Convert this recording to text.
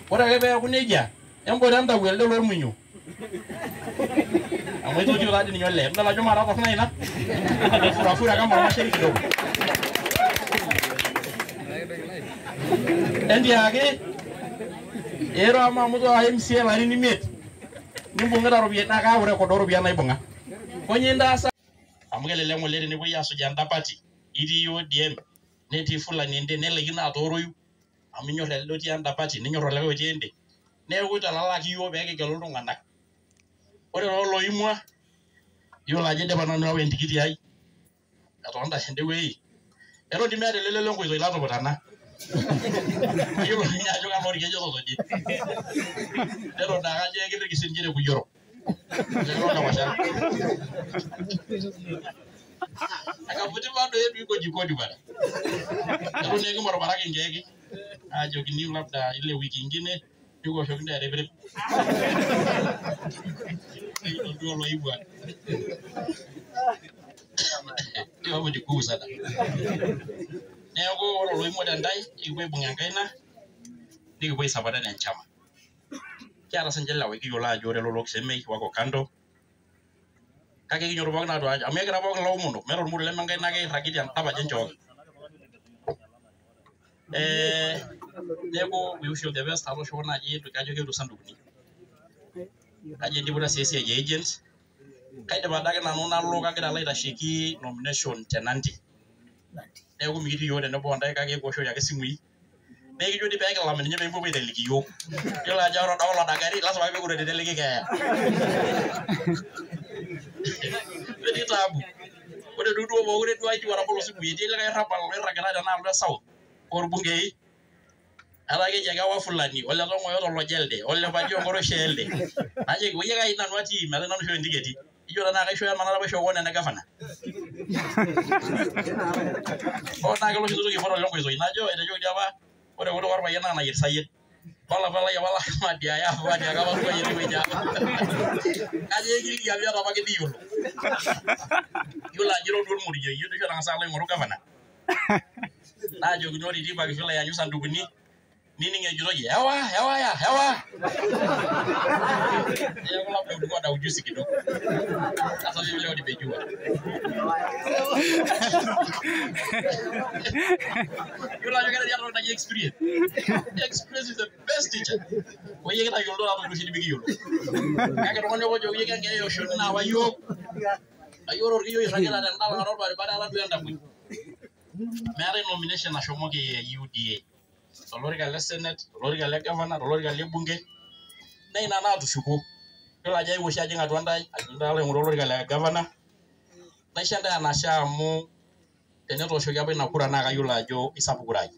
Ore ake peeku nejia, emboto entau elde lormunyo. Amu aitotio taa dii ninye olee. Nidol ajo mara torrono ina. Furafura kama ormasheri kidogo. Entiaki, ero amu amu toa MCA larin imiet. Nimbung'ita iropiyiani naa kaaku record ooropiyiani naibung'a. Konyi intaasa amu kelelek ng'ole tenepuoi asuj enda party itii ODM netii fulani ende nelaikino atooroyu amu inyor elde otii enda party ninyor olikae otii ende. Neeku italalaki iyiook pee kigelu iltung'anak. Ore too looimua iyiolo ajo aidipa nanu aawa entikiti ai etonita tende wueji eton dii meeta ele lenkoitoi latuputana. Mayiolo ninye ajo kalo orkeju ototoje. Neton aa kajo ekirriki sininche tekuyioro. Lelo. Akaputi bado yetu iko jikoni bwana. Eton ekimorbaraki nkeek ajokini labda ile wiki ingine nikiwoshoki ntae eripirip. Nikiton duo oloibwa. Hiyo hapo ni kuu sana. Neeku ore oloimua tentai ekipuo aibung enkaina nikipuo aisupport enaa enchama. Kiata sinche lewa ekiyiolo ajo ore lelo kisemei wako kando kake ekinyoru pookin atua amu ekira pookin ilaomonok meeta ormoruo leme enkaina ake irragita endapaj enchooki. Neeku we wish you the best. Atoshoko naaji kajo keetuo isandukuni. Kajo indiputa sii esiai e agents. Kaidip adake nanu nalo kagira alo aitasheki nomination te Nandi. Neeku mikitii iyiook tenebo ontae kake ekiwoshoki ake isimui. Naa ekijo dii pee kilam ninye pee mipuopuo aiteleki iyiook. Yiolo ajo ore ade olodakari lazima ake pee kiteleki keeya. Metii taabu. Ore duo duo mookure duo aitiu atabolo isimui etii likae arrabal oirragitae tenaalo e South orbungei. Etaa keji ake ewa fulani ole Tong'oyo otoloja elde ole Paji onkoroisho elde. Najoki oyie kai nanu atii metaa nanu ishooyo intiketi. Ijo tenaa kaishooyo emanata paishoo koon ene gavana. Hoo naa kelo oshi nitoki aipot ole nkoitoi najo etejoki dii apa ore kutuk orpayian naa enayier sayiet. Olapa lai apa lashomo adiaya amu atiaka apa Enkai enewueji apa. Kajo ekiliki amu iyata apake niyiolo. Iyiolo ajo iro duo ormorioi iyieu doi otang'asa alo aing'oru gavana. Naajokini ore itii Pakivile ayanyu isandukuni nining ejitoi ewa ewaya ewa. Neeku labda ulikuwa na ujuzi kidogo. Sasa mimi leo nimejua. Yiolo ajo keeta entoki naji experience. Experience is the best teacher. Oyie kitayiolo taata oshi nimikiyiolo. Kake oltung'ani obo ojoki iyie kenkeeya eoshoni naawa yiok. Ajo ore orkiyo oirragita tendalang'ata orbaribara etaa duo entaboi. Meetae nomination nashomoki e UDA. Tolorika le senate, tolorika le governor, tolorika le bunge. Naa ina naatushukuo. Yiolo ajo aewuo oshi ajing atua ntae, ajo ntae alo aing'oru olorika le governor. Naisho ntae enashe amu tenetooshoki apa ina kura naa kayiolo ajo isapuk kura ai.